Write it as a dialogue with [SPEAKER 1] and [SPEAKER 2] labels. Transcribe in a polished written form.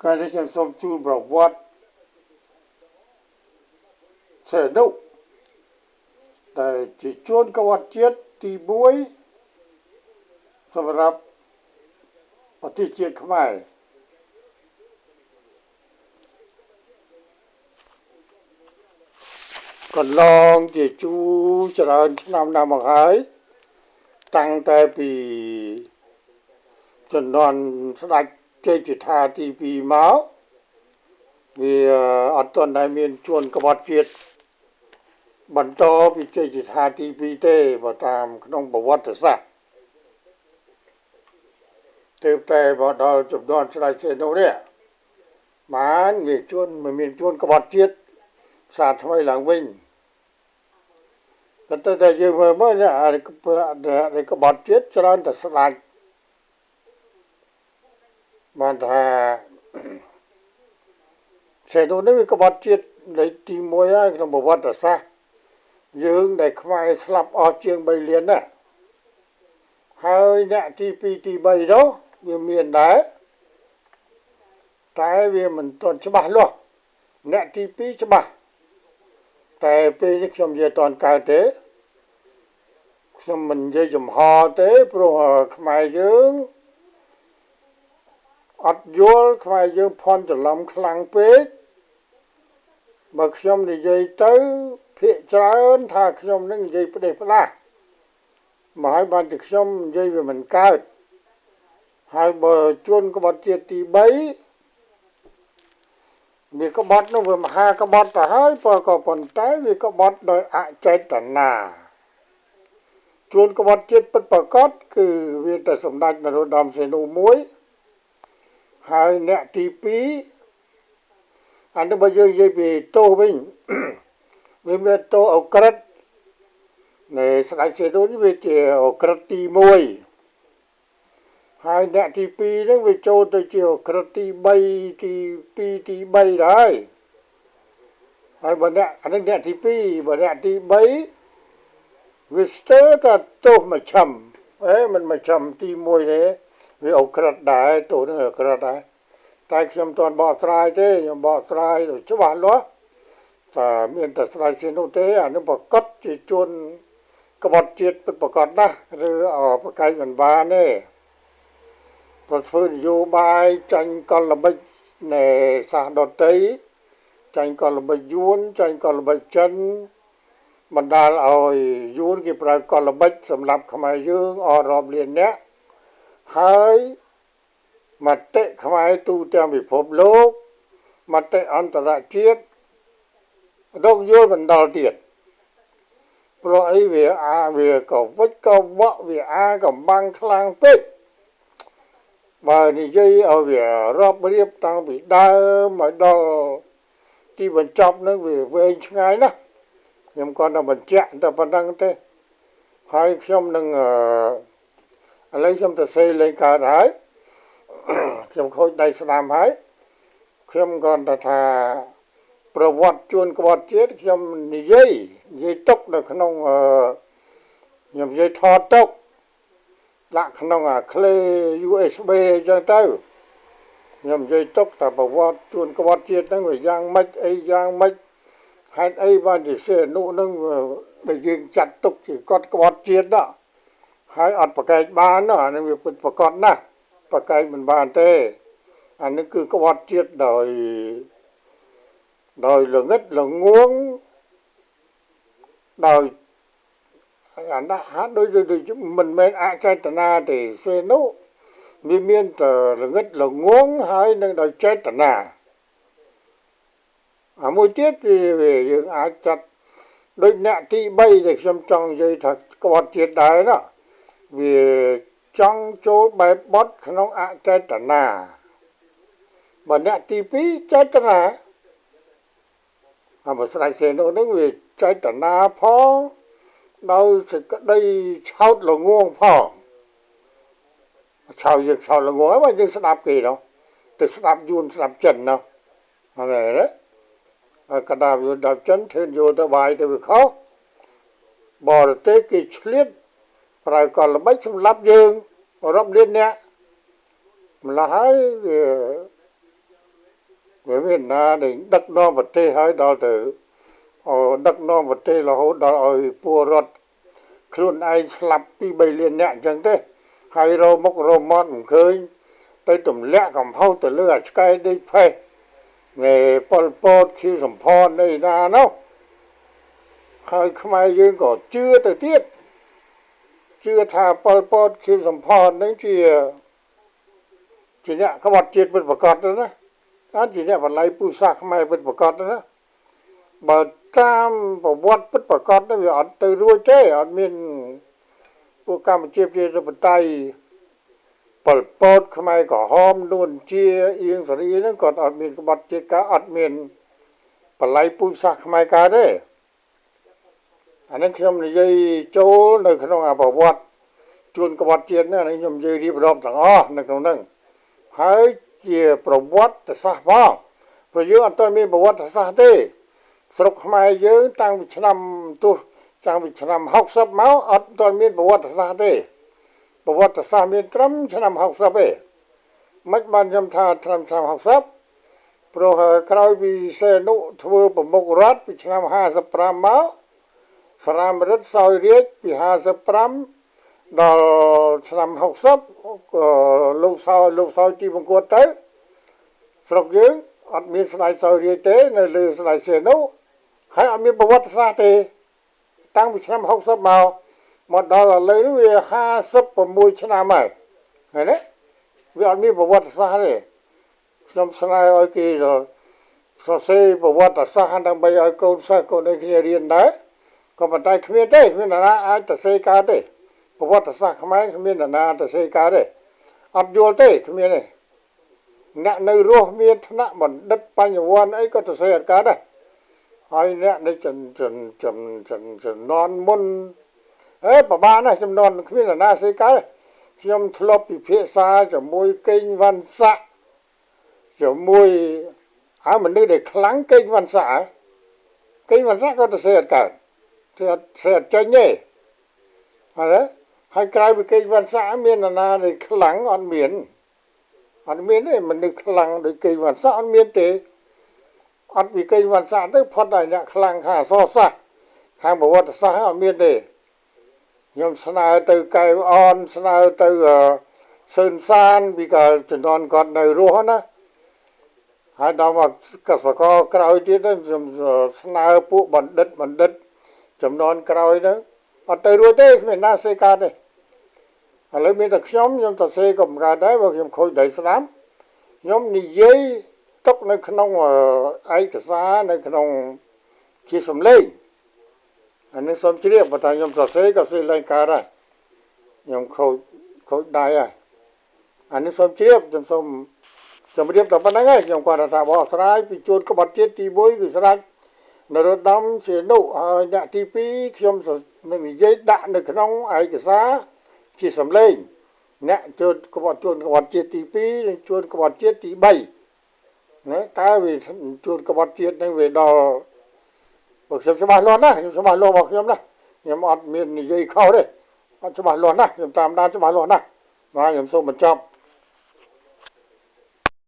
[SPEAKER 1] ថ្ងៃនេះខ្ញុំសូមជូនប្រវត្តិសីហនុដែលជាជនក្បត់ជាតិទី1សម្រាប់ប្រទេសជាតិខ្មែរកន្លងជាជូរច្រើនឆ្នាំណាស់មកហើយតាំងតែពីជំនាន់ស្ដេចជ័យជេដ្ឋាទី2មកវាអត់ទាន់ដែលមានជួនក្បត់ជាតិបន្តពីជ័យជេដ្ឋាទី2ទេបើតាមក្នុងប្រវត្តិសាស្ត្រទើបតែមកដល់ជំនាន់ស្ដេចសេនុនេះបានវាជួនមិនមានជួនក្បត់ជាតិសារថ្មីឡើងវិញប៉ុន្តែតែយើងមើលមើលនេះអាក្បត់ជាតិច្រើនតែស្ដេចបានថាសេនុនេះវាក្បត់ជាតិលេខទី1ហើយក្នុងប្រវត្តិសាស្ត្រយើងដែលខ្មែរស្លាប់អស់ជាង3លានណាហើយអ្នកទី2ទី3នោះវាមានដែរតែវាមិនទាន់ច្បាស់លាស់អ្នកទី2ច្បាស់តែពេលនេះខ្ញុំនិយាយអត់កើតទេខ្ញុំមិននិយាយចំហទេព្រោះខ្មែរយើងអត់យល់ខ្មែរយើងភ័ន្តច្រឡំខ្លាំងពេកបើខ្ញុំនិយាយទៅភាកច្រើនថាខ្ញុំនឹងនិយាយផ្ដេសផ្ដាស់មកហើយបានតែខ្ញុំនិយាយវាមិនកើតហើយបើជួនក្បត់ជាតិទី3វាក្បត់នោះវាមហាក្បត់ទៅហើយបើក៏ប៉ុន្តែវាក្បត់ដោយអចេតនាជួនក្បត់ជាតិពិតប្រាកដគឺវាតែសម្ដេចនរោត្តមសីហនុមួយហើយអ្នកទី2អានេះបើយើងនិយាយពីទោសវិញវាមានទោសអក្រិតនៃស្ដេចសីហនុនេះវាជាអក្រិតទី1ហើយអ្នកទី2ហ្នឹងវាចូលទៅជាអក្រិតទី3ទី2ទី3ដែរហើយបើអ្នកអានេះអ្នកទី2បើអ្នកទី3វាស្ទើរតែទោសមជ្ឈិមអេមិនមជ្ឈិមទី1ទេវាអក្រិតដែរទោសហ្នឹងអក្រិតដែរតែខ្ញុំមិនទាន់បកស្រាយទេខ្ញុំបកស្រាយដោយច្បាស់លាស់តែមានតែស្ដេចសីហនុទេអានេះប្រកាសជាជនក្បត់ជាតិពិតប្រកបណាស់ឬប្រកែកមិនបានទេប្រធ្វើនយោបាយចាញ់កលល្បិចនៃសាសដតីចាញ់កលល្បិចយួនចាញ់កលល្បិចចិនបណ្ដាលឲ្យយួនគេប្រើកលល្បិចសម្រាប់ខ្មែរយើងអស់រាប់លានអ្នកហើយមតិខ្មែរទូទាំងពិភពលោកមតិអន្តរជាតិរកយល់មិនដល់ទៀតព្រោះអីវាអាវាក៏វិចក៏វក់វាអាកំបាំងខ្លាំងពេកបើនិយាយឲ្យវារាប់រៀបតាំងពីដើមមកដល់ទីបញ្ចប់នឹងវាវែងឆ្ងាយណាស់ខ្ញុំគាត់តែបញ្ជាក់តែប៉ុណ្្នឹងទេហើយខ្ញុំនឹងឥឡូវខ្ញុំទៅសេលេងកើតហើយខ្ញុំខូចដៃស្ដាំហើយខ្ញុំគាត់តែថាប្រវត្តិជួនក្បត់ជាតិខ្ញុំនិយាយទុកនៅក្នុងខ្ញុំនិយាយថតទុកដាក់ក្នុងអាក្លេ USB អញ្ចឹងទៅខ្ញុំនិយាយទុកតែប្រវត្តិជួនក្បត់ជាតិហ្នឹងវាយ៉ាងម៉េចអីយ៉ាងម៉េចហេតុអីបានជាសីហនុហ្នឹងដែលយើងចាត់ទុកជាគាត់ក្បត់ជាតិណាហើយអត់ប្រកែកបានអានេះវាពិតប្រកបណាស់ប្រកែកមិនបានទេអានេះគឺក្បត់ជាតិដោយល្ងិតល្ងងដោយអាណាហាក់ដូចមិនមែនអចេតនាទេសីហនុវាមានតែល្ងិតល្ងងហើយនឹងដោយចេតនាអាមួយទៀតវាយើងអាចចាត់ដូចអ្នកទី3ដែលខ្ញុំចង់និយាយថាក្បត់ជាតិដែរណាវាចង់ចូលបែបបត់ក្នុងអចេតនាបើអ្នកទី2ចេតនាអាបើស្ដេចសីហនុនឹងវាចេតនាផងដោយសេចក្តីឆោតល្ងងផងឆោតយើងឆោតល្ងងហើយបើយើងស្ដាប់គេនោះទៅស្ដាប់យួនស្ដាប់ចិននោះហ្នឹងហើយហើយកដាយួនដល់ចិនធ្វើយកទៅបាយទៅវាខុសបរទេសគេឆ្លៀតប្រើកលល្បិចសម្រាប់យើងរាប់លានអ្នកម្ល៉េះហើយវា វាមានណាដែលដឹកនាំប្រទេសឲ្យដល់ទៅដឹកនាំប្រទេសរហូតដល់ឲ្យពលរដ្ឋខ្លួនឯងស្លាប់2 3លានអ្នកអញ្ចឹងទេហើយរមុខរមាត់មិនឃើញទៅទម្លាក់កំហុសទៅលើអាឆ្កែដេកផេះនៃប៉ុលពតខៀវសំផនអីណានោះហើយខ្មែរយើងក៏ជឿទៅទៀតជឿថាប៉ុលពតខៀវសំផននឹងជាអ្នកក្បត់ជាតិពិតប្រាកដទៅណាអត់ជាអ្នកបល័យពូជសាសន៍ខ្មែរពិតប្រាកដណាបើតាមប្រវត្តិពិតប្រាកដទៅវាអត់ទៅរួចទេអត់មានពួកកម្ពុជាប្រជាធិបតេយ្យប៉ុលពតខ្មែរក្រហមនួនជាអៀងសារីហ្នឹងគាត់អត់មានក្បត់ជាតិកើតអត់មានបល័យពូជសាសន៍ខ្មែរកើតទេអានេះខ្ញុំនិយាយចូលនៅក្នុងអប្រវត្តិជួនក្បត់ជាតិហ្នឹងអានេះខ្ញុំនិយាយរៀបរាប់ទាំងអស់នៅក្នុងហ្នឹងហើយជាប្រវត្តិសាស្ត្រផងព្រោះយើងអត់ទាន់មានប្រវត្តិសាស្ត្រទេស្រុកខ្មែរយើងតាំងពីឆ្នាំទោះតាំងពីឆ្នាំ60មកអត់ទាន់មានប្រវត្តិសាស្ត្រទេប្រវត្តិសាស្ត្រមានត្រឹមឆ្នាំ60ទេមិនបានខ្ញុំថាត្រឹមឆ្នាំ60ព្រោះក្រោយពីសេនុធ្វើប្រមុខរដ្ឋពីឆ្នាំ55មកសរាមរិទ្ធសោយរាជពី55ដល់ឆ្នាំ60លោកសោយទីបង្គួតទៅស្រុកយើងអត់មានស្ដេចសោយរាជទេនៅលើស្ដេចសេនុហើយអត់មានប្រវត្តិសាស្ត្រទេតាំងពីឆ្នាំ60មកមកដល់ឥឡូវនេះវា56ឆ្នាំហើយឃើញទេវាអត់មានប្រវត្តិសាស្ត្រទេខ្ញុំស្នើឲ្យគេសរសេរប្រវត្តិសាស្ត្រដើម្បីឲ្យកូនសិស្សកូនអីគ្នារៀនដែរក៏ប៉ុន្តែគ្មានទេគ្មាននរណាអាចទៅសេកើតទេប្រវត្តិសាស្ត្រខ្មែរគ្មាននរណាទៅសេកើតទេអត់យល់ទេគ្មានទេអ្នកនៅរស់មានថ្នាក់បណ្ឌិតបញ្ញវន្តអីក៏ទៅសេអត់កើតដែរហើយអ្នកនៅចំចំចំចំចំនន់មុនអេប្របានណាចំនួនគ្មាននរណាសេកើតខ្ញុំធ្លាប់ពិភាក្សាជាមួយកេងវ៉ាន់សាក់ជាមួយហើយមនុស្សដែលខ្លាំងកេងវ៉ាន់សាក់កេងវ៉ាន់សាក់ក៏ទៅសេអត់កើតធ្វើអត់សេអត់ចេញទេហើយហើយក្រៅពីកេងវ៉ាន់សាក់មាននរណាដែលខ្លាំងអត់មានអត់មានទេមនុស្សខ្លាំងដូចកេងវ៉ាន់សាក់អត់មានទេអត់ពីកេងវ៉ាន់សាក់ទៅផុតដល់អ្នកខ្លាំងខាងអក្សរសាស្ត្រខាងប្រវត្តិសាស្ត្រអត់មានទេខ្ញុំស្នើទៅកែវអនស្នើទៅសឿនសានពីកាលជំនាន់គាត់នៅរស់ណាហើយដល់មកកសកក្រោយទៀតខ្ញុំស្នើពួកបណ្ឌិតបណ្ឌិតចំនួនក្រោយហ្នឹងអត់ទៅរួចទេគ្មានណាសេកើតទេឥឡូវមានតែខ្ញុំខ្ញុំទៅសេក៏មិនកើតដែរព្រោះខ្ញុំខូចដីស្ដាំខ្ញុំនិយាយទុកនៅក្នុងឯកសារនៅក្នុងជាសម្លេងអានេះសូមជ្រាបបើថាខ្ញុំសរសេរក៏សេឡើងកើតដែរខ្ញុំខូចខូចដៃហើយអានេះសូមជ្រាបខ្ញុំសូមជម្រាបតែប៉ុណ្្នឹងហើយខ្ញុំគាត់ថាបកស្រាយពីជួនក្បត់ជាតិទី1គឺស្ដេចនរោត្តមសីហនុហើយអ្នកទី2ខ្ញុំនឹងនិយាយដាក់នៅក្នុងឯកសារជាសម្លេងអ្នកជួនក្បត់ជួនក្បត់ជាតិទី2និងជួនក្បត់ជាតិទី3ណាតើវាជួនក្បត់ជាតិនឹងវាដល់បើខ្ញុំច្បាស់លាស់ណាស់ខ្ញុំច្បាស់លាស់របស់ខ្ញុំណាខ្ញុំអត់មាននិយាយខុសទេអត់ច្បាស់លាស់ណាស់ខ្ញុំតាមដានច្បាស់លាស់ណាស់បាទខ្ញុំសូមបញ្ចប់។